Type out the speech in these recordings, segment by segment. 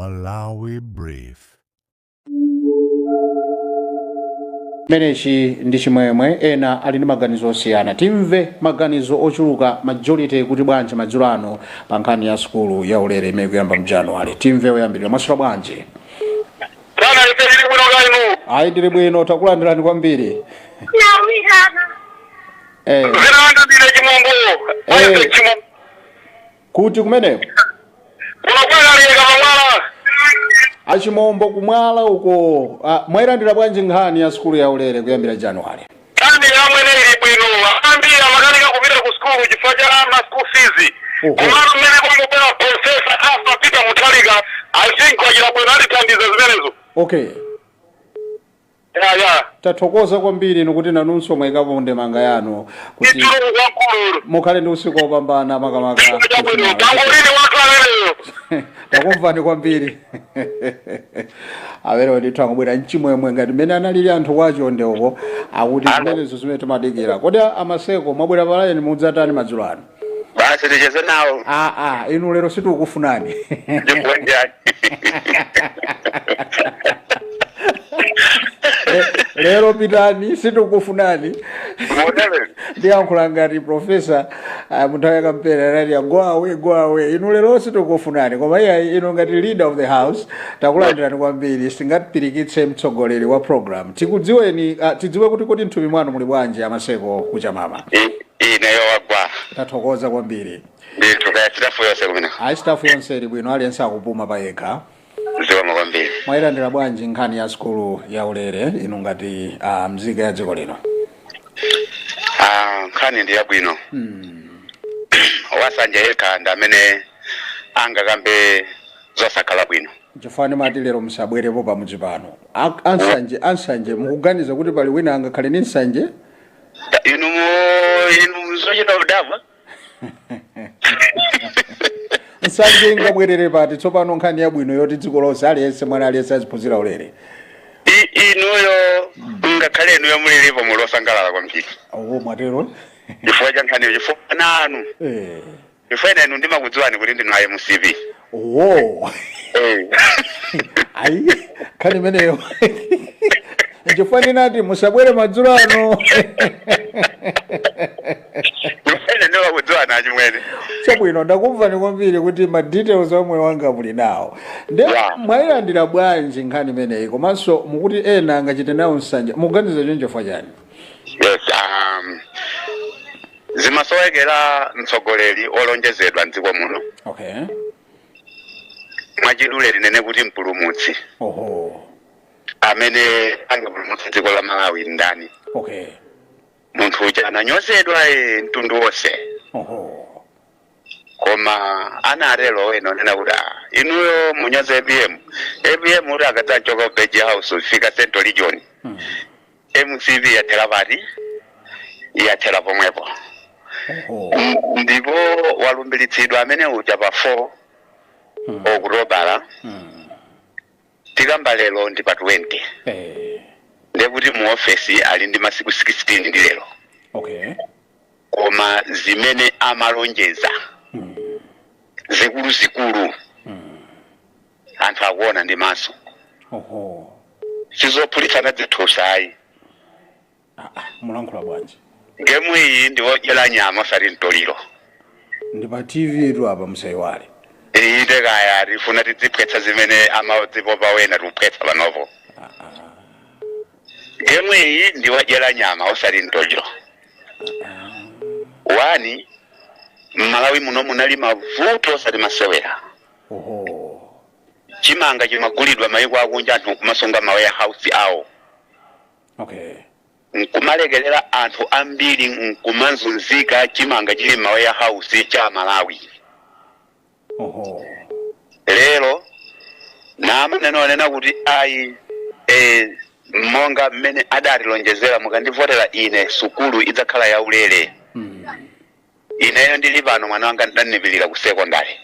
Malawi Brief. Chimenechi ndi chimwemwe. Ena ali ndi maganizo osiyana. Timve maganizo ochuluka, majority kuti bwanji madzulo ano pa nkhani ya sukulu ya ulere imene ikuyamba mu January. Timve oyambirira. Mwaswera bwanji? Bwana, ife tili bwino, kaya inu? Ayi, tili bwino, takulandirani kwambiri. Zina langa ndine Chimombo. Isaac Chimombo. Kuti kumeneko? Kuno kwaliyeka pamwala. Achimombo kumwala uko. Ah, mwayilandira bwanji nkhani ya sukulu ya ulere kuyambira January? Nkhani yamwene ili bwino. Ambiri amakanika kupita ku sukulu chifukwa cha ma school fees. Komano mmene kwangobwera Professor Arthur Peter Mutharika, I think wachita bwino, atithandiza zimenezo. Ya. Tathokoza kwambiri inu kuti nanunso mwayikapo ndemanga yanu kuti Itulu kwamkulu. mukhale ndi usiku wopambana, makamaka. Chabwino, tangolini wathu ameneyo. Takumvani kwambiri. Amene ndithu angobwera mchimwemwe ngati mmene analili anthu kwachonde uko, akuti zimenezo zimene timadikira. Kodi amaseko mwabwera pa line, mudzatani madzulo ano? Basi, ticheze nawo. Aa, inu lero sitikukufunani. Chifukwa chani? Lero pitani, sitikukufunani. Motele. Ndiyankhula ngati profesa munthawi ya kampeni anati, "Go away, go away." Inu lero sitikukufunani. Koma iyayi, inu ngati leader of the house, takulandirani kwambiri. Sitingapirikitse mtsogoleri wa program. Tikudziweni, tidziwe kuti kodi mthupi mwanu muli bwanji, amaseko kuchamama? Ineyo wagwa. Tathokoza kwambiri. Ndithu, kaya staff yonse kumene? Ayi, staff yonse ili bwino, aliyense akupuma payekha. Zikomo kwambiri. Mwayilandira bwanji nkhani ya sukulu ya ulere inu ngati mzika ya dziko lino? Ah, nkhani ndi yabwino. Wasanje yekha ndi amene angakambe zosakhala bwino. Chifukwa ndimati lero musabwerepo pamudzi pano. Ansanje, ansanje, mukuganiza kuti pali wina angakhale ndi nsanje? Inu zochita kudabwa. Nsanje ingabwerere pati tsopano, nkhani yabwino yoti dziko lonse, aliyense, mwana aliyense aziphunzira ulere? Inuyo, ngakhale inuyo mulilipo, muli osangalala kwambiri. Owo, mwatero? Chifukwa cha nkhaniyo, chifukwa nanu, chifukwa ine inu ndimakudziwani kuti ndinu a MCP. Owo. Ayi, nkhani imeneyo chifukwa ndinati musabwere madzulo ano. Chifukwa ine ndimakudziwani, achimwene. Chabwino, ndakumvani kwambiri kuti ma details omwe wanga muli nawo ndi mwayilandira bwanji nkhani imeneyi? Komanso mukuti ena angachite nawo nsanje, mukuganiza choncho chifukwa chani? Yes, zimasowekera mtsogoleri olonjezedwa mdziko muno. Mwachidule tinene kuti mpulumutsi. Amene angapulumutse dziko la Malawi ndani? Munthu uja ananyozedwa mtundu wonse. Koma anatero ena onena kuti, "Ah, inuyo munyoze APM, APM kuti akadzachoka ku Page House kufika Central Region, MCP yathera pati? Yathera pomwepo." Ndipo walumbiritsidwa amene uja pa 4 Okutobala. Tikamba lero ndi pa 20. Ndekuti mu ofesi ali ndi masiku 16 ndi lero. Koma zimene amalonjeza zikuluzikulu, anthu akuona ndi maso. Sizophulitsana zithupsa ayi. Ah, ah, mulankhula bwanji? Game iyi ndi wodyera nyama, osati mtoliro. Ndi pa TV tu apa, musayiwale. Inde kaya, tifuna tidziphwetsa zimene amadzipopa wena, tikuphwetsa panopo. Game iyi ndi wodyera nyama, osati mtoliro. Wani Mmalawi muno munali mavuto osati masewera. Chimanga chimagulidwa mayiko akunja, anthu nkumasunga ma warehouse awo, nkumalekerera anthu ambiri nkumazunzika, chimanga chili ma warehouse cha Malawi. Lero namanena onena kuti ayi, monga mmene adatilonjezera, "Mukandivotera ine, sukulu idzakhala yaulere." Ineyo ndili pano, mwana wanga ndandilipirira ku sekondari.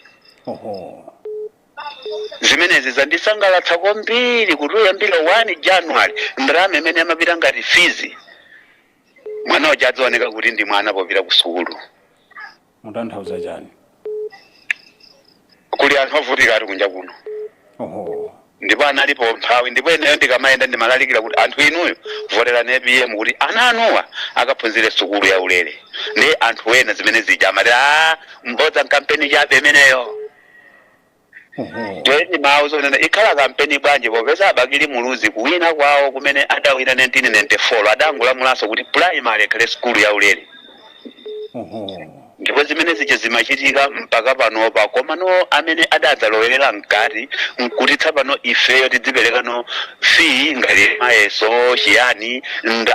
Zimenezi zandisangalatsa kwambiri kuti uyambira 1 January, ndalama imene amapita ngati fees, mwana uja adzaoneka kuti ndi mwana popita ku sukulu. Mutanthauza chani? Kuli anthu ovutika ati kunja kuno. Oho. Ndipo analipo mphawi, ndipo ineyo ndikamayenda ndimalalikira kuti anthu inuyo voterani APM kuti ana anuwa akaphunzire sukulu ya ulere. Ndi anthu ena zimene zija amati, a mbodza, nkampeni chabe imeneyo. Oho. Tweni mawu zonena ikhala kampeni bwanji, popeza abakili Muluzi kuwina kwawo kumene adawina 1994 adangolamulanso kuti primary ikhale sukulu ya ulere. Oho. Ndipo zimene zija zimachitika mpaka panopa, koma no amene adadzalowerera mkati nkuti tsapano ifeyo tidzipereka no fee ngati mayeso chiyani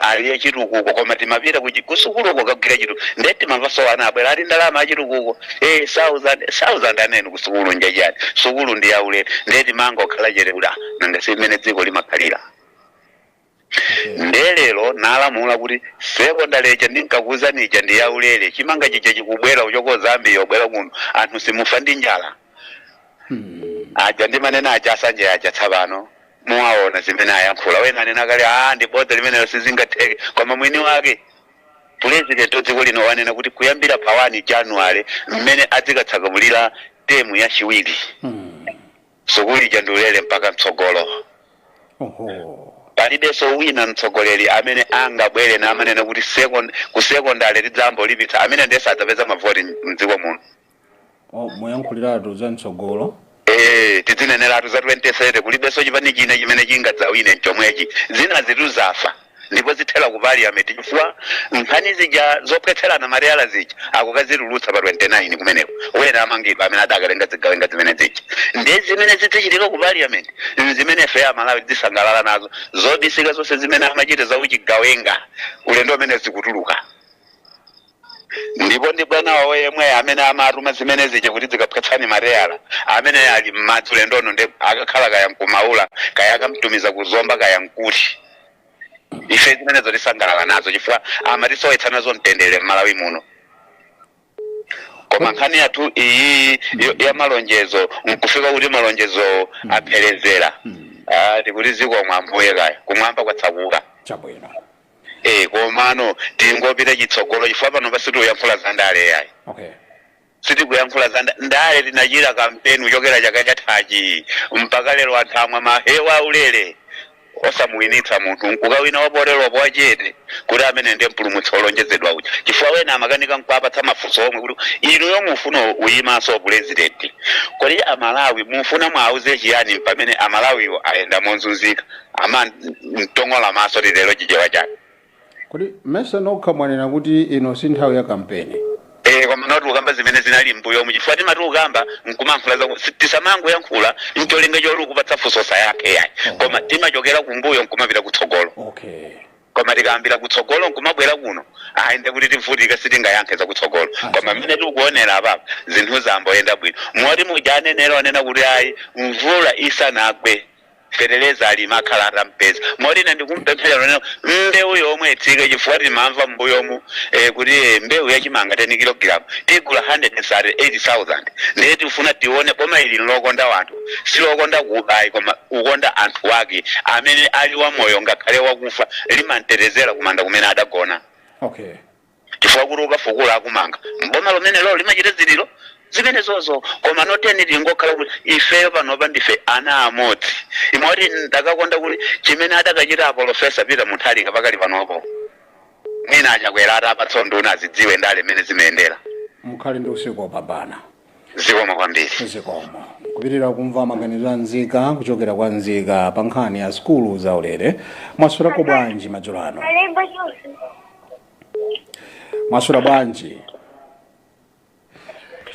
aliye chitukuko, koma timapita kusukuluko kagwira chitu, nde timamvanso ana abwera ali ndalama achitukuko, thousand thousand anene kusukulu njachiyani, sukulu ndi yaulere. Nde timangokhala chete kuti, ah, nanga si imene dziko limakhalira. Ndelero nalamula kuti sekondari ija ndinkakuuzani ija ndi yaulere, chimanga chija chikubwera uchoko Zambia, yobwera kuno, anthu simufa ndi njala. Aja ndimanena aja asanje aja tsapano muwaona zimene ayankhula. Wena anena kale, a ndi bodza limenelo, sizingatheke, koma mwini wake president wa dziko lino wanena kuti kuyambira pa 1 January mmene adzikatsakamulira temu yachiwiri, sukulu ija ndi ulere mpaka mtsogolo. Oho. Palibenso wina mtsogoleri amene angabwere namanena kuti ku sekondari tidzambolipitsa, amene ndiye sadzapeza mavoti mdziko muno. Oh, muyankhuliratu za mtsogolo. Eh, tidzineneratu za 2030. Kulibenso chipani china chimene chingadzawine chomwechi, zina zitu zafa ndipo zithera ku parliament, chifukwa nkhani zija zopwetserana mateyala zija akukazitulutsa pa 29 kumeneko. Wena amangidwa amene adakatenga zigawenga zimene zija, ndi zimene zidzichitika ku parliament zimene ife Amalawi tizisangalala nazo. Zobisika zonse zimene amachita zauchigawenga ulendo umene zikutuluka, ndipo ndi bwana wawo yemwe amene amatuma zimene zija kuti zikaphwetsani mateyala amene ali m'madzi ulendono, ndi akakhala kaya nkumaula, kaya akamtumiza kuzomba, kaya nkuti. Ife zimenezo tisangalala nazo chifukwa amatisowetsa nazo mtendere m'Malawi muno. Koma nkhani yathu iyi ya malonjezo nkufika kuti malonjezo aphelezera. Ah, tikuti zikomo Ambuye, kaya kumwamba kwatsakuka. Chabwino. Eh, komano tingopita chitsogolo chifukwa pano pasituyankhula za ndale yayi. Sitikuyankhula za ndale, tinachita kampeni kuchokera chaka chathachi mpaka lero, anthu amwa mahewa aulere osamuwinitsa munthu, nkukawina wapoteropo wachete kuti amene ndiye mpulumutsi wolonjezedwa uja, chifukwa wena amakanika nkuapatsa mafunso omwe kuti inuyo mufuna uyimanso purezidenti, kodi Amalawi mufuna mwauze chiyani pamene Amalawiwo ayenda monzunzika, ama mtong'ola maso lilero Chichewa chake? Kodi mesa nokha mwanena kuti ino si nthawi ya kampeni? Eh, koma noti ukamba zimene zinali mbuyomu, chifukwa timati ukamba nkumankhula za tisamangoyankhula ncholinga choti ukupatsa funso sayakhe yayi, koma timachokera kumbuyo nkumapita kutsogolo. Koma tikayambira kutsogolo nkumabwera kuno, ayi, ndekuti tivutika, sitingayankhe za kutsogolo. Koma mmene tikuonera apapa, zinthu zamboyenda bwino, moti mujanenera onena kuti ayi, mvula isanagwe feteleza alimi akhala atampeza. Moti ine ndikumpemphera onena mbewu yomwe itsike, chifukwa timamva m'mbuyomu kuti mbewu yachimanga 10 kilogram tigula 138,000. Ndiye tifuna tione boma ili lokonda wanthu, silokonda kubayi, koma ukonda anthu ake amene ali wamoyo ngakhale wakufa limantetezera kumanda kumene adagona. Chifukwa kuti ukafukula akumanga mboma lomene lolo limachita zililo zimene zozo. Koma noteni tingokhala kuti ifeyo panopa ndife ana amodzi. Imoti ndakakonda kuti chimene adakachita a Professor Peter Mutharika pakali panopo, mwina achakwera atapatsa nduna, azidziwe ndale mmene zimayendera. Mukhale ndi usiku wopambana. Zikomo kwambiri. Zikomo. Kupitirira kumva maganizo a nzika kuchokera kwa nzika pa nkhani ya sukulu zaulere. Mwaswerako bwanji madzulo ano? Mwaswera bwanji?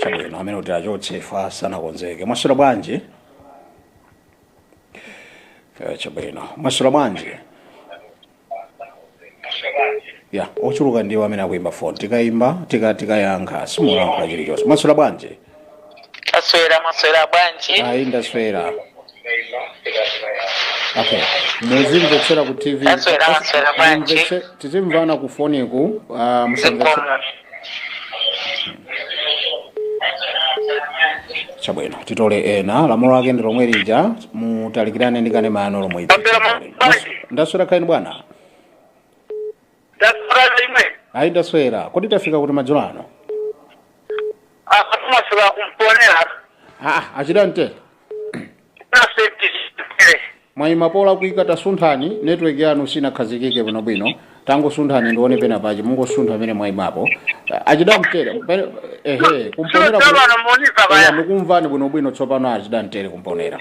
Chabwino, amene kuti achotse ifa sanakonzeke. Mwaswera bwanji? Chabwino, mwaswera bwanji? Ya, ochuluka ndiwo amene akuimba foni. Tikayimba tikayankha simulankhula chilichonse. Mwaswera bwanji? Taswera, mwaswera bwanji? Ayi, ndaswera. Okay, muzimvetsera ku TV. Taswera, maswera bwanji? Tizimvana ku foniku, musamvetse. Zikomo. Chabwino, titole ena. Lamulo lake ndi lomwe lija, mutalikirane ndi kanema lomwe. Ndaswera bwanji? Ndaswera kaini bwana. Ndaswera imwe. Ayi, ndaswera. Kodi tafika kuti madzulo ano? Apa tumaswera kumponera. Ah, achida mtere. Perfect. Mwayima polakwika, tasunthani, network yanu sinakhazikike bwinobwino. Tangosunthani ndione pena pache, mungosuntha pamene mwayimapo. Achidamtere ehe kumponera. Tsopano muniva Eya, kaya? Ndikumvani bwinobwino tsopano, achidamtere kumponera.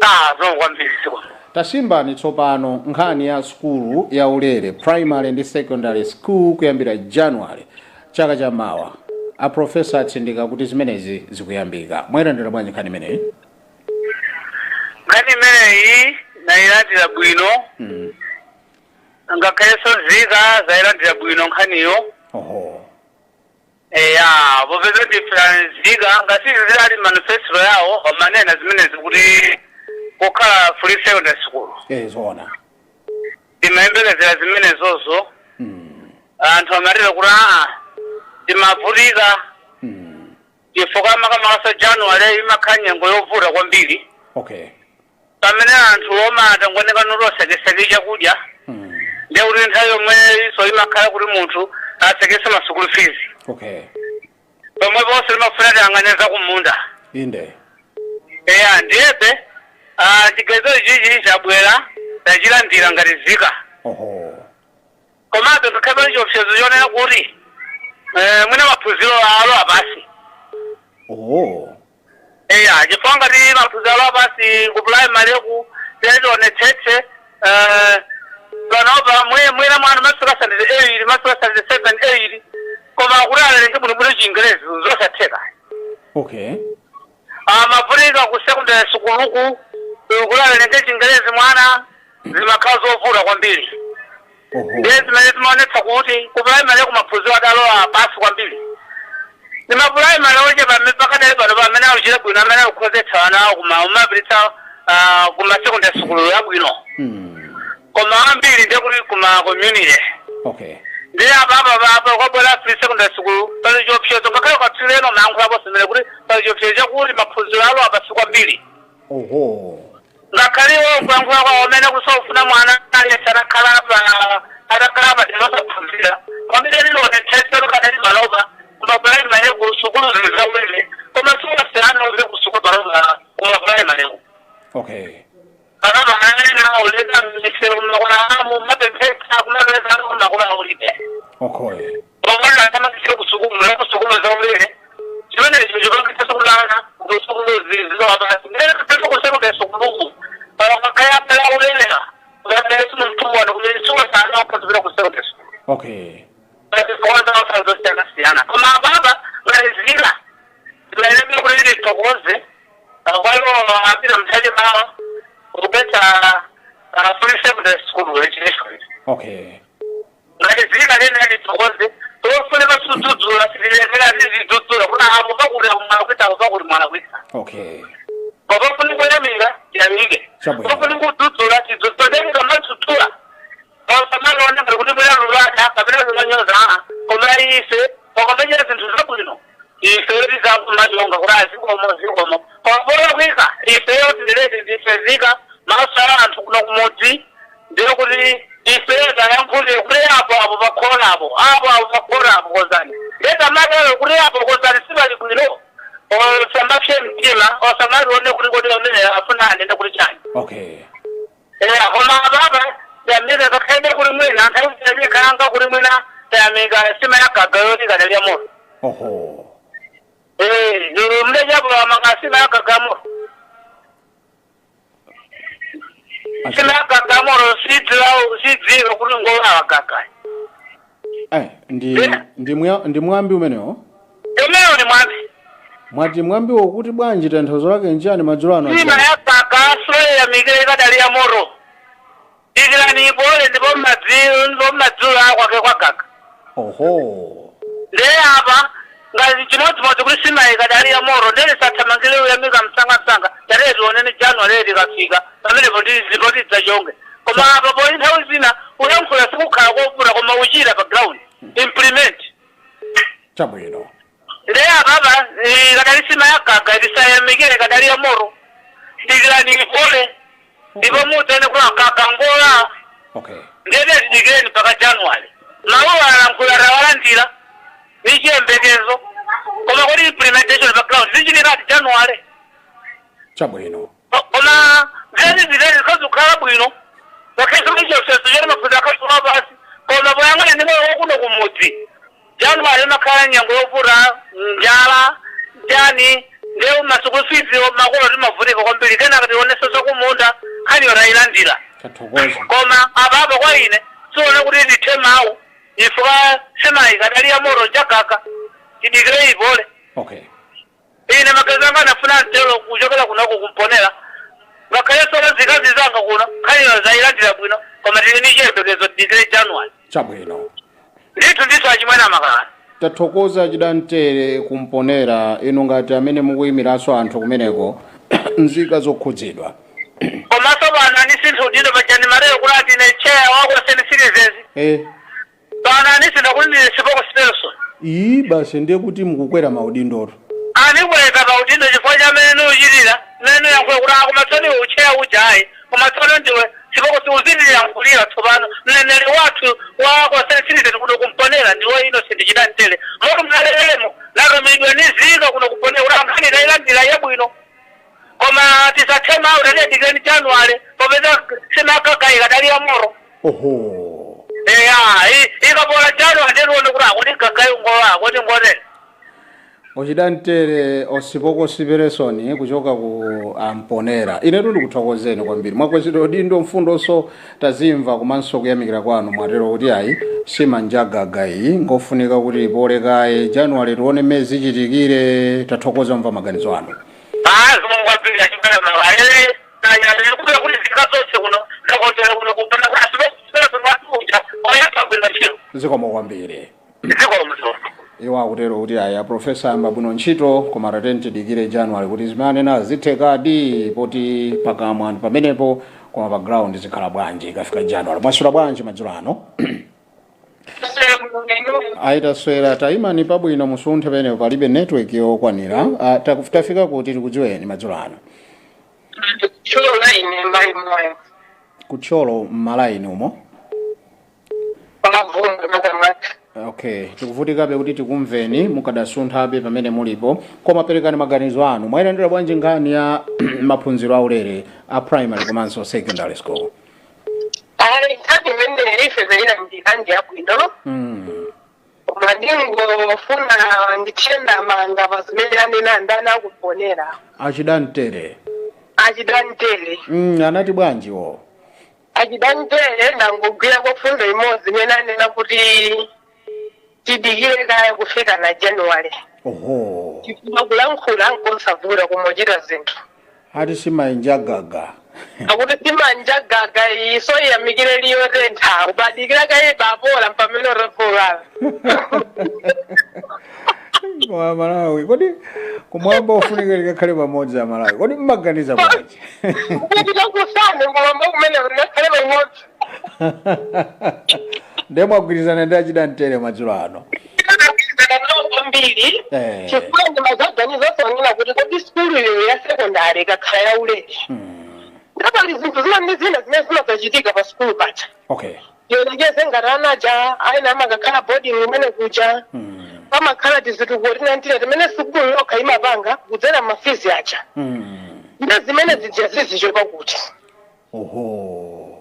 Ah, zo kwambiri siko. Tasimbani tsopano nkhani ya sukulu ya ulere, primary ndi secondary school, kuyambira January chaka cha mawa. Aprofesa atsindika kuti zimenezi zikuyambika. Mwayilandira bwanji nkhani imeneyi? Nkhani imeneyi nayilandira bwino. Ngakhalenso nzika zayilandira bwino nkhaniyo. Eya, popeza ndife nzika, ngati zilali manifesto yawo amanena zimenezi kuti kukhala free secondary school. Eh, zoona. Timayembekezera zimenezozo. Anthu amatero kuti aa, timavutika chifukwa makamakaso January imakhala nyengo yovuta kwambiri pamene anthu omata ngoneka nuti osekeseke chakudya. Ndiye kuti nthawi yomwe iso imakhala kuti munthu asekese ma school fees. Pomwe ponse limafuna tiyang'ane za kumunda. Eya, ndiyebe chigezo ichichi chabwera, tachilandira ngati zika. Komabe ngakhale pali chiopsezo chonena kuti mwina maphunziro alo apasi. Eya, chifukwa ngati maphunziro alo apasi ku primary ku, tionetsetse panopa mwina mwana masika standard 8, masika standard 7, 8, koma kuti awerenge bwinobwino Chingerezi zosatheka. Amavutika ku secondary sukuluku kuti awerenge Chingerezi mwana, zimakhala zovuta kwambiri. Ndiye zimene zimaonetsa kuti ku primary kumaphunziro adalowa pasi kwambiri. Ni ma primary ochepa pakadali pano pamene akuchita bwino, amene akukhozetsa ana awo kuma umapititsa kuma secondary sukulu yabwino. Koma ambiri ndiye kuti kuma community. Ndiye apapa apa kwabwera free secondary school, pali chiopsezo, ngakhale katswiri mayankhulapo simene kuti pali chiopsezo chakuti maphunziro alowa pasi kwambiri. Ngakhale iwo kuyankhula kwawo amene kusofuna mwana aliyense atakhala pa atakhala pa osaphunzira kwambiri. Lilonetsetse lukadali panopa kuma primary ku sukulu zaulere, koma siwasiyana uze kusukulu panopa kuma primary ku. Panopa anena uleka misero makula mapemphetsa kumapeza makula ulibe. Omwana atamangise kusukulu kusukulu zaulere, chimenecho chipangisa kulana kusukulu zilowa pasi. Ndere kapesa ku secondary sukuluku pakakaya pala ulelera ulamelesimumtuwana kuti siwasana waphunzira ku secondary school. Zosiyana siyana, koma baba ngalizika timayenera kuti tithokoze kwalo apita mtali mawa kupetsa free secondary school education. Ngalizika lene lithokoze, tofunika sudzudzula, sitilekera tizidzudzula kuti apo pakuti mwana kuita, apo pakuti mwana kuita. Papafuni kuyamika, tiyamike. Chabwino. Pafuni kudzudzula, tidzudzule. Ndikamadzudzula osamaloona ngati kuti mwina lulada kapena lulanyoza, koma ife pakamachita zinthu zabwino ife tizakumachonga kuti azikomo zikomo, koma polakwika ifeyo tilileti ndifezika maso a anthu kuno kumudzi. Ndiye kuti ifeyo tayankhulire kuti apo apo pakhona, apo apo apo pakhona, apo kozani. Ndiye tamatero kuti apo kozani, sipali bwino, osamapse mtima, osamalione kuti kodi amene afuna anene kuti chani. Eh, koma baba tayamika, kakhale kuli mwina nthawi zina kuli mwina tayamika sima yagaga yoti kadalya moto. Eh, mlejapo amakasima yagaga moto, sima yagaga moto sidziwa kuti ngowawa gaga. Eh, ndi mwambi umenewo? Umenewo ni mwambi. Mwati mwambiwo kuti bwanji? Tanthauzo lake nchani madzulo ano? Sima yagaga soyamikire ikadalya moto, ikilani ipole, ndipo mmadzulo akwake kwagaga. Ndiye apa ngati chimodzimodzi kuti sima ikadalira moto, ndele sathamangire uyamika msangamsanga, tatee tionene January tikafika pamenepo ndipo tidzachonge. Koma apa poli nthawi zina uyankhula sikukhala kovuta, koma uchita pa ground, implement. Ndiye apapa ikadali sima yagaga, tisayamikire ikadalira moto, dikirani ipole ndipo mudzene kuti agaga ngola. Ndiyete tidikireni mpaka January. Mawu alankhula tawalandira ni chiyembekezo, koma kuti implementation pa ground zichitikati January. Chabwino. Koma zeni zilezi zikazikhala bwino, ngakhale choti maphunziro akhasowa pasi, koma poyang'ana ndi moyo wakuno kumudzi, January imakhala nyengo yovuta, njala chani, ndiye ma school fees makolo timavutika kwambiri. Kenaka tionese zakumunda, nkhaniyo tayilandira. Tathokoza. Koma apapo kwa ine siona kuti ndithe mawu ifuka semayi kadali ya moto chakaka, tidikire ipole. Ine magazi anga anafuna mtelo kuchokera kunako kumponera, ngakhale sola zikazi zanga kuno nkhaniyo zayilandira bwino, koma tili ni chiyembekezo, tidikire January. Chabwino. Ndithu ndithu, achimwene amakala. Tathokoza, Chidantere kumponera. Inu ngati amene mukuyimiranso anthu kumeneko, nzika zokhudzidwa. Komanso pano anisintha udindo pachani marero kuti ati ine chair wa concerned citizens. Pano anisintha kuti ndine spokesperson. Iyi basi, ndiye kuti mukukwera maudindoto. Anikweza pa udindo chifukwa cha mmene nuchitira, mmene nuyankhula kuti akumatsoni u chair ujayi, koma tsono ndiwe spokes, uzitiyankhulira tsopano. Mneneri wathu wa concerned citizen kuno kumponera ndiwe Innocent Chidantere. Moto mnalelemo natumidwa ni zika kuno kumponera kuti ankhani tayilandira yabwino, koma tisathe mawu, tatiyadikireni January popeza simakagayika dali ya moro. Eya, ikapola January ndikuone kuti akuti gagayi ngowa akuti ngotere. Ochidantere spokesperson kuchoka ku Amponera, inetu ndikuthokozeni kwambiri. Mwakwezedwa udindo, mfundonso tazimva komanso kuyamikira kwanu. Mwatero kuti ayi, simanjagaga iyi, ngofunika kuti ipolekaye January, tione mmene zichitikire. Tathokoza mva maganizo anu. Zomwe kwambiri, achimwene makalele nanyalele kuti zika zonse kuno ndakotera kuno kupana kuti a spokesperson wathu uja oyamba bwino ntchito. Zikomo kwambiri. Zikomo. Iwo akutero kuti aya, professor ayamba bwino ntchito, koma tateni tidikire January kuti zimene anena zithekadi, poti pakamwa anthu pamenepo, koma pa ground zikhala bwanji ikafika January? Mwaswera bwanji madzulo ano? Ayitaswera. Tayimani pabwino, musunthe penepo, palibe network yokwanira. Tafika kuti tikudziweni madzulo ano? Tcholo ine, mayi moyo. Kutcholo mmalaini umo? Pamavunga makamaka. Okay, tikuvutikabe kuti tikumveni, mukadasunthabe pamene mulipo, koma perekani maganizo anu. Mwayilandira bwanji nkhani ya maphunziro aulere a primary komanso secondary school? Ayi, nkhani imene ife tayilandira ndi yabwino, koma ndingofuna ndithenda manga pa zimene anena ndani akuponera. Achidantere. Achidantere. Anati bwanji wo? Achidantere, ndangogwira fundo imodzi imene anena kuti tidikire kaya kufika na January, chifukwa kulankhula nkosavuta koma kuchita zinthu. Ati simanjagaga. Akuti simanjagaga, iso iyamikire liyotentha, ubadikira kaye bapola mpamene utapola. Koma Malawi, kodi kumwamba ufunika likakhale pamodzi Amalawi? Kodi mmaganiza bwanji? Kupita kusane ngolomba kumene ngakhale pamodzi. Ndiye mwagwirizana ndi Achidantere madzulo ano? Tinagwirizana nawo kwambiri, chifukwa ndimazaganiza sonena kuti kodi sukulu iyo ya sekondari ikakhala yaulere, ndapali zinthu zina ndi zina zimene zimazachitika pa sukulu paja. Yolekeze ngati anaja aina amakakhala boarding imene kuja, pamakhala tizitukuko tinantine timene sukulu yokha imapanga kudzera ma fees aja. Ndi zimene zija zizichoka kuti?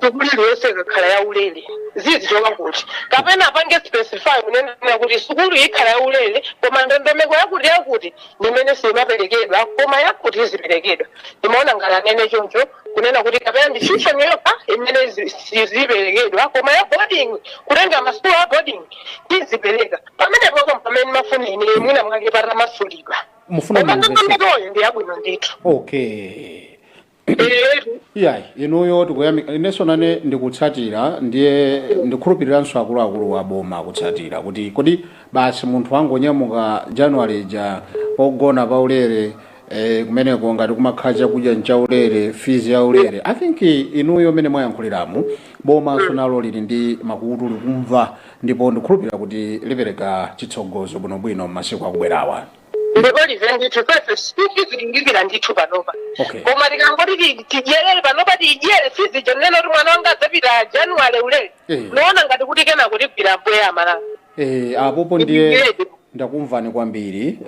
Sukulu iliyonse ikakhala yaulere zizichoka kuti? Kapena apange specify kunena kuti sukulu ikhala yaulere, koma ndondomeko yakuti yakuti ndimene simaperekedwa, koma yakuti iziperekedwa. Ndimaona ngati anene choncho, kunena kuti kapena ndi tuition yokha imene siziperekedwa, koma ya boarding, kutenga masukulu a boarding tizipereka. Pamenepopo pamene mafuna ine mwina mwake patamasulidwa. Mufuna Koma mumvetse. ndondomekoyo ndi yabwino ndithu. Iyayi, inuyo tikuyamika. Inenso nane ndikutsatira, ndiye ndikhulupiriranso akuluakulu a boma akutsatira kuti kodi basi munthu wangonyamuka January ja pogona paulere, kumeneko ngati kumakhala chakudya nchaulere, fees yaulere. I think inuyo mene mwayankhuliramu, bomanso nalo lili ndi makutu, likumva, ndipo ndikhulupirira kuti lipereka chitsogozo bwinobwino m'masiku akubwerawa. Ndipo live ndithu, fefe sizilingikira ndithu panopa. Koma tikangoti tidyerere panopa, tidyere fees ija, nena kuti mwana wanga adzapita January ulere, noona ngati kuti kenako tigwira mpweya amalanga. Apopo ndiye Ndidyeredi. Ndakumvani kwambiri.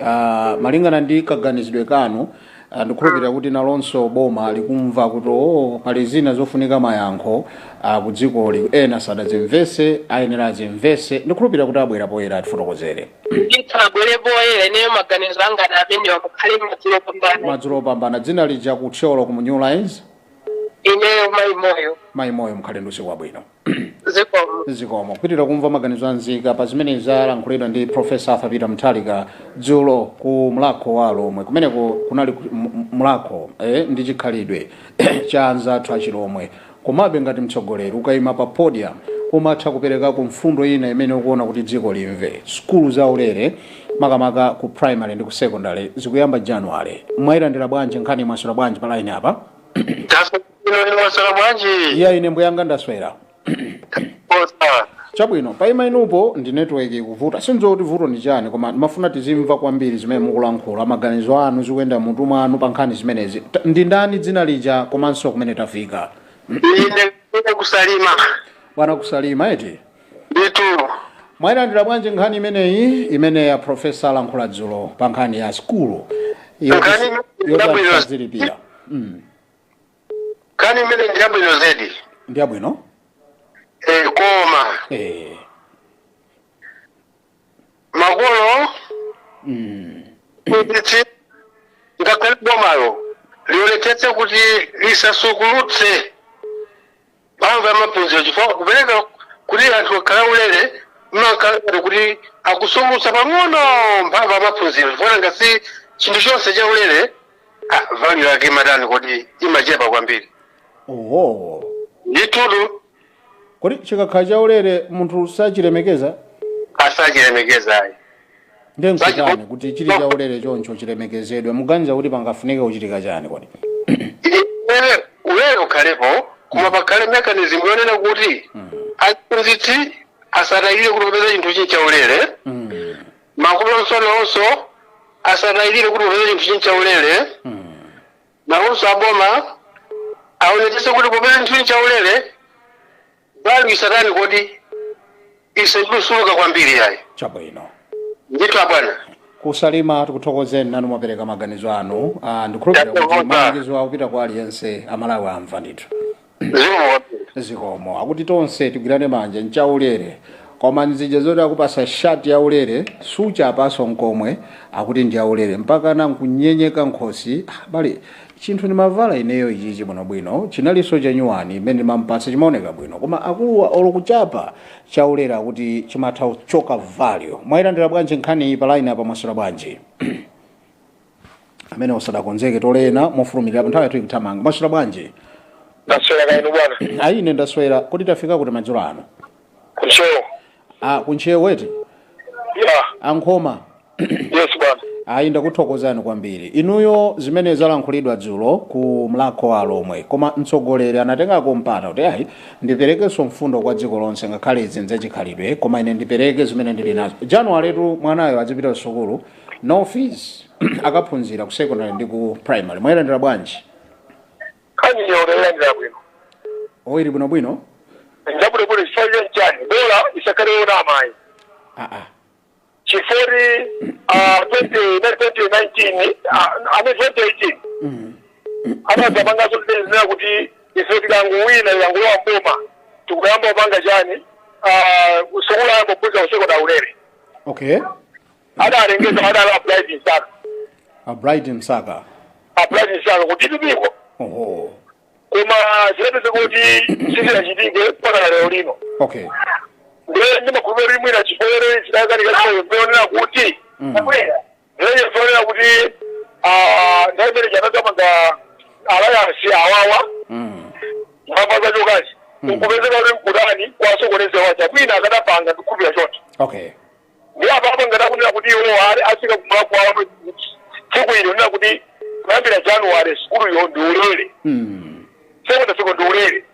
Malingana ndi kaganizidwe kanu, Ndikukhulupirira kuti nalonso boma likumva kuti o pali zina zofunika mayankho ku dzikoli, ena sadazimvese, ayenera azimvese. Ndikukhulupirira kuti abwera poyera atifotokozere. Ndithu, abwere poyera. Ineyo maganizo anga ndi amenewa. Mukhale madzulo opambana. Madzulo opambana. Dzina lija kuthyolo ku New Lines? Ineyo Mayi Moyo. Mayi Moyo, mukhale ndi usiku wabwino. Zikomo. Zikomo. Kupitira kumva maganizo anzika pa zimene zalankhulidwa ndi Professor Arthur Peter Mutharika dzulo ku Mlakho wa Lomwe. Kumeneko kunali mlakho ndi chikhalidwe cha anzathu achilomwe. Komabe ngati mtsogoleri ukayima pa podium umatha kuperekako mfundo ina imene ukuona kuti dziko limve. Sukulu zaulere, makamaka ku primary ndi ku secondary, zikuyamba January. Mwayilandira bwanji nkhani? Mwaswera bwanji pa line apa? Taswera bwanji? Iya, ine mbuyanga ndaswera. Osa. Chabwino, paima inupo ndi network ikuvuta, sinzo kuti vuto ndi chani, koma ndimafuna tizimva kwambiri zimene mukulankhula, maganizo anu, zikuyenda mutu mwanu pa nkhani zimenezi. Ndi ndani dzina lija komanso kumene tafika? Ine kuSalima. Bwana kuSalima eti? Ndithu. Mwayilandira bwanji nkhani imeneyi imene ya professor alankhula dzulo pa nkhani ya skulu Nkhani imene ndiyabwino. Yoti zilipira? Nkhani imene ndiyabwino zedi. Ndiyabwino. Eh, koma makolo, kuti ngakhale bomalo lionetsetse kuti lisasukulutse mphamvu ya maphunziro, chifukwa kupereka kuti anthu akhala ulere mmakhala ngati kuti akusukulutsa pang'ono mphamvu ya maphunziro, chifukwa ngasi chinthu chonse cha ulere, value yake imatani kuti imachepa kwambiri. Oho. Ndithutu. Kodi chikakhala chaulere munthu sachilemekeza? Asachilemekeza ayi. Ndiye nkutani kuti chili chaulere choncho chilemekezedwe? Muganiza kuti pangafunike kuchitika chani kodi? Ulere, ulere ukhalepo, koma pakhale mechanism yonena kuti aphunzitsi asatayirire kuti popeza chinthu chini chaulere, makolonso nawonso asatayirire kuti popeza chinthu chini chaulere, nawonso aboma aonetsetse kuti popeza chinthu chini chaulere, value isatani kodi isachuluka kwambiri yayi. Chabwino. Ndithu abwana. KuSalima tikuthokozeni, nanu mwapereka maganizo anu. Ndikhulupirira kuti Tathokoza. malangizo akupita kwa aliyense, Amalawi amva ndithu. Zikomo kwambiri. Zikomo. Akuti tonse tigwirane manja, nchaulere, koma nzija zoti akupasa shati yaulere suchapaso nkomwe, akuti ndi yaulere mpaka na nkunyenyeka nkhosi. Ah, bale, chinthu ndimavala ineyo ichichi bwinobwino, chinalinso chanyuwani imene ndimampasa, chimaoneka bwino, koma akuluwa olo kuchapa chaulere akuti chimatha kuchoka value. Mwayilandira bwanji nkhani iyi pa line apa? Mwaswera bwanji? Amene usadakonzeke tolena mofulumirira, nthawi yathu ikuthamanga. Mwaswera bwanji? Ndaswera kainu bwana? Ayi, ine ndaswera. Kuti tafika kuti madzulo ano? KuNtcheu. Ah, kuNtcheu eti? Ya. Ankhoma? Yes bwana. Ayi, ndakuthokozani kwambiri inuyo. Zimene zalankhulidwa dzulo ku Mlakho wa Lomwe, koma mtsogoleri anatengako mpata kuti ayi, ndiperekenso mfundo kwa dziko lonse, ngakhale izi nzachikhalidwe, koma ine ndipereke zimene ndili nazo. January tu mwanayo azipita ku sukulu, no fees, akaphunzira ku secondary ndi ku primary. Mwayilandira bwanji? Nkhani yolandira bwino. Oyili bwinobwino? Njabwinobwino. Chifukwa chani? Bola isakhale yona amayi. Aa. Chifori 2019, ame 2018 anadzapanganso zina kuti ife tikanguwina, tikangulowa mboma, tikuyamba kupanga chani, sukulu ayamba kuphunzira kusekondari ulere. Adalengeza adala Bright Msaka. A Bright Msaka. A Bright Msaka kuti titipiko. Koma zidapeza kuti sizinachitike mpaka lero lino. Ndiye ndimakhulupirira kuti mwina chifukwa chidakanika chionera kuti ndiye chionera kuti nthawi imene chanadzapanga alliance awawa mphamvu zachokazi nkupezeka kuti mkutani kwasokonezewa mwina akadapanga, ndikukhulupirira choncho. Ndi apa apa ngadakunena kuti iwo ali afika kumulaku wawo tsiku ilo nena kuti kuyambira January sukuluyo ndi ulere, secondary sukulu ndi ulere.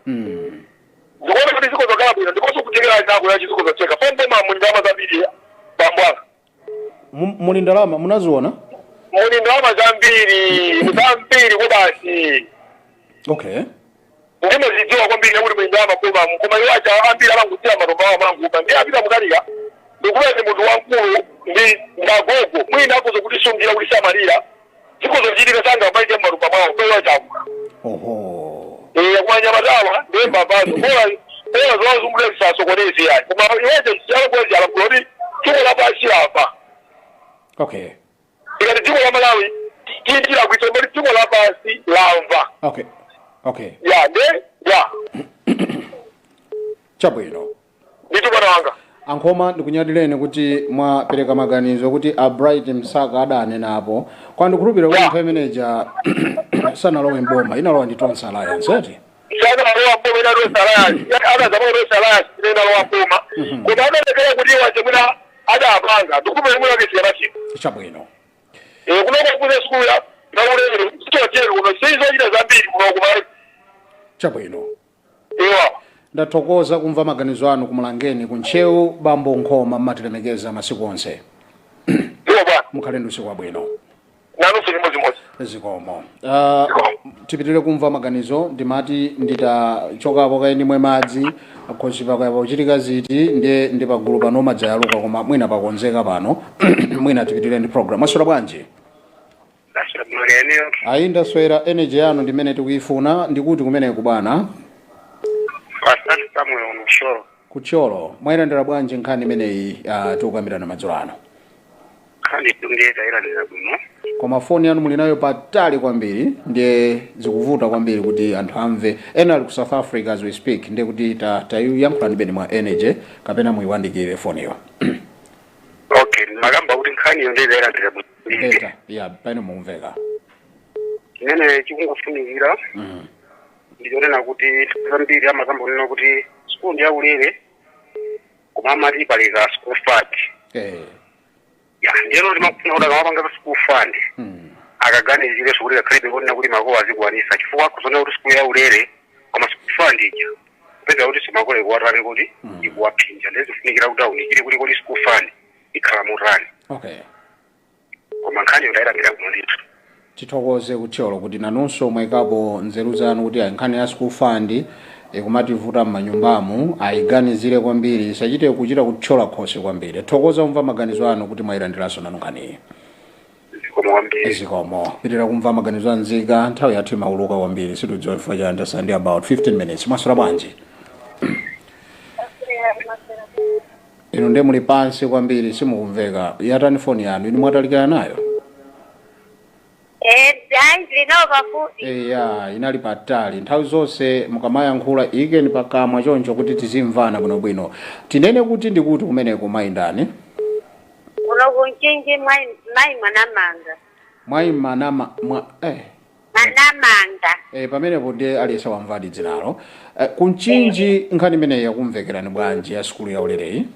Ndikuona kuti ziko zokhala bwino ndiponso kutekera nako yachi ziko zocheka pomboma muli ndalama zambiri, bambo anga. Muli ndalama munaziona? Muli ndalama zambiri zambiri kubasi. Ndimazidziwa kwambiri kuti muli ndalama bomamu, koma iwo aja ambiri amangudzira matomba awo amanguba. Ndi apita Mutharika ndikuti ndi munthu wamkulu, ndi ndagogo, mwina akuzo kutisungira kuti samalira. Zikuzochitika sanga paite mmatumba mwawo pewa chakula. Oho. Kwanyamatawa ndiye mbavazo bola bola zowazungulira zisasokonezi yani, koma iweje alabwezi alamula kuti dziko lapansi apa. Ikati dziko la Malawi tiyindira kuitsa kuti dziko lapansi lamva. okay okay Ya, nde ya. Chabwino. Ndithu, bwana wanga. Ankhoma, ndikunyadireni kuti mwapereka maganizo kuti a Bright Msaka adanenapo. Kwa ndikukhulupirira kuti nthawi imeneja sanalowe mboma, inalowa ndi Tonse Alliance, eti? Sanalowa mboma, ina Tonse Alliance. Adazamaka Tonse Alliance ine inalowa mboma, koma adalekera kuti iwache mwina adapanga ndikukhulupirira mwina wake siyamachika. Chabwino. Kunoko kuze sukulu ya naulere sichotero kuno sizochita zambiri kuno kuma. Chabwino. Iwa. Ndathokoza kumva maganizo anu kumulangeni kuntcheu, bambo Nkhoma, mmatilemekeza masiku onse. Iwo, bwana. Mukhale ndi usiku wabwino. Nanunso chimodzimodzi. Zikomo. Tipitirire kumva maganizo. Ndimati nditachokapo kaye ndimwe madzi, khosi pakaya pakuchitika ziti, ndiye ndi pagulu pano madzayaluka, koma mwina pakonzeka pano, mwina tipitirire ndi program. Mwaswera bwanji? Ayi, ndaswera. Energy yanu ndimene tikuyifuna. Ndikuti kumeneku, bwana? Asante, Samuel Mshoro. Kuthyolo. Mwayilandira bwanji nkhani imeneyi tikukambirana madzulo ano? Nkhani ndiye tayilandira bwino. Koma foni yanu muli nayo patali kwambiri, ndiye zikuvuta kwambiri kuti anthu amve. Ena ali ku South Africa as we speak, ndiye kuti tayankhulani beni mwa energy kapena muyiwandikire foniyo. Okay, makamba kuti nkhaniyo ndiye tayilandira bwino. Better ya pano mumveka. Chimene chikungofunikira ndichonena kuti zambiri amakamba kunena kuti sukulu ndi yaulere, koma amati paleka school fund. Ya, ndiyeno timafuna kuti akamapanga za school fund akaganizirenso kuti kakhalibe konena kuti makolo azikwanisa, chifukwa kuzonena kuti sukulu yaulere koma school fund ija kupeza kuti simakolo ikuwatani, kuti ikuwaphinja. Ndizifunikira kuti aunikire kuti kodi school fund ikhala motani. Koma nkhaniyo tayilandira bwino ndithu. Tithokoze kuthyolo kuti nanunso mwayikapo nzeru zanu kuti ayi, nkhani ya school fund ikumativuta m'manyumbamu, ayiganizire kwambiri, isachite kuchita kuthyola khosi kwambiri. Thokoza kumva maganizo anu kuti mwayilandiranso nanu nkhaniyi. Zikomo kwambiri. Zikomo. Pitira kumva maganizo anzika. Nthawi yathu imauluka kwambiri, situdziwa chifukwa chani. Tasandi about 15 minutes. Mwaswera bwanji? Inu ndiye muli pansi kwambiri, simukumveka. Yatani foni yanu? Inu mwatalikana nayo? Eh, ayi, ndinawo pafupi. Eya, inali patali. Nthawi zonse mukamayankhula ikeni pakamwa choncho kuti tizimvana bwinobwino. Tinene kuti ndikuti kumeneko, mayindani? Kuno kunchinji, mayi mayi Mwanamanga. Mwayi manama mwa Mwanamanga. Pamenepo ndiye aliyense wamvadi dzinalo. Kunchinji, nkhani imeneyi yakumvekerani bwanji ya sukulu ya ulereyi?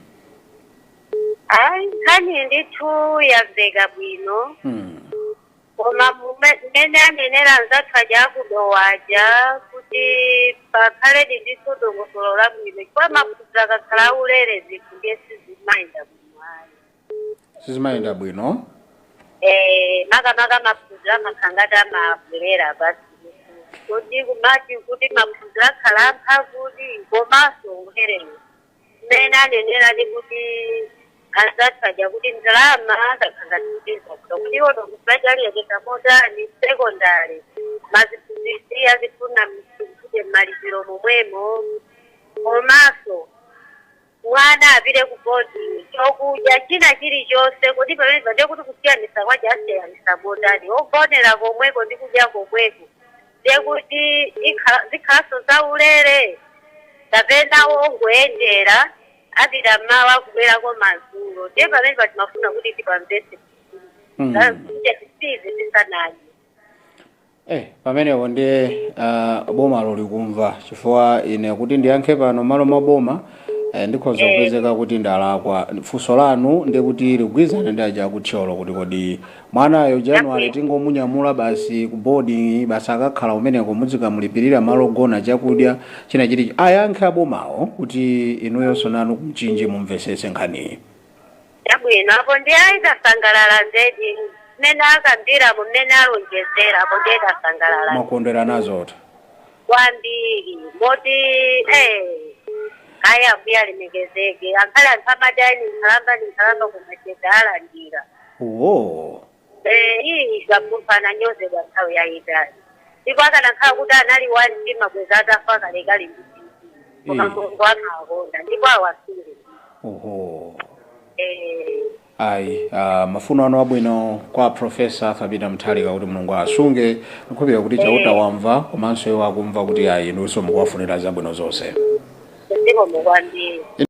Ayi, nkhani ndithu yamveka bwino. Koma mmene anenera anzathu aja akudowaja kuti pakhaledi ndithu dongosolo labwino, chifukwa maphunziro akakhala aulere zinthu ndiye sizimayenda bwino ayi. Sizimayenda bwino. Makamaka maphunziro amakhala ngati amabwerera basi, kuti kumati kuti maphunziro akhala amphamvudi, komanso ulerewo mmene anenera ndi kuti anzathu aja kuti ndalama zakhala ngati kuti iwo kupachaliyekesa motani sekondari maziphunzitsi azifuna msikuti malipiro momwemo, komanso mwana apite ku boarding, chokudya china chilichonse, kuti pamene pade kuti kusiyanisa kwaja asiyanisa motani, ogonera komweko ndi kudya komweko, ndiye kuti zikhalanso zaulere kapena wongoyendera, apita mmawa kubwerako madzulo? Ndiye pamene patimafuna kuti tipamvetse tizizi tisanadye. Pamenepo ndiye bomalo likumva, chifukwa ine kuti ndiyankhe pano malo mwa boma ndikhoza kupezeka kuti ndalakwa. Funso lanu ndiye kuti ligwirizane ndi aja akuthyolo kuti kodi mwanayo January tingomunyamula basi ku boarding, basi akakhala kumeneko, muzikamulipirira malo ogona, chakudya, china chilicho? Ayankhe abomawo kuti inuyonso nanu kumchinji mumvesese nkhaniyi. Chabwino, apo ndi ayikasangalala zedi mmene akambiramo, mmene alonjezera, apo ndiye tasangalala. Mwakondwera nazoto? Kwambiri, moti ayi, ambuye alemekezeke. Akhale anthu amati ayi, ni nkhalamba, ni nkhalamba, koma cheda alandira. Uwo. Iyi zamunthu ananyozedwa nthawi yayitali, ndipo akanakhala kuti anali wa mtima bweza atafa kalekale ndi TB, koma Mulungu amakonda ndipo awasire. Ayi, mafuno anu abwino kwa Professor Arthur Peter Mutharika kuti Mulungu asunge. Ndikhulupirira kuti Chauta wamva, komanso iwo akumva kuti ayi, inunso mukuwafunira zabwino zonse. Zikomo kwambiri.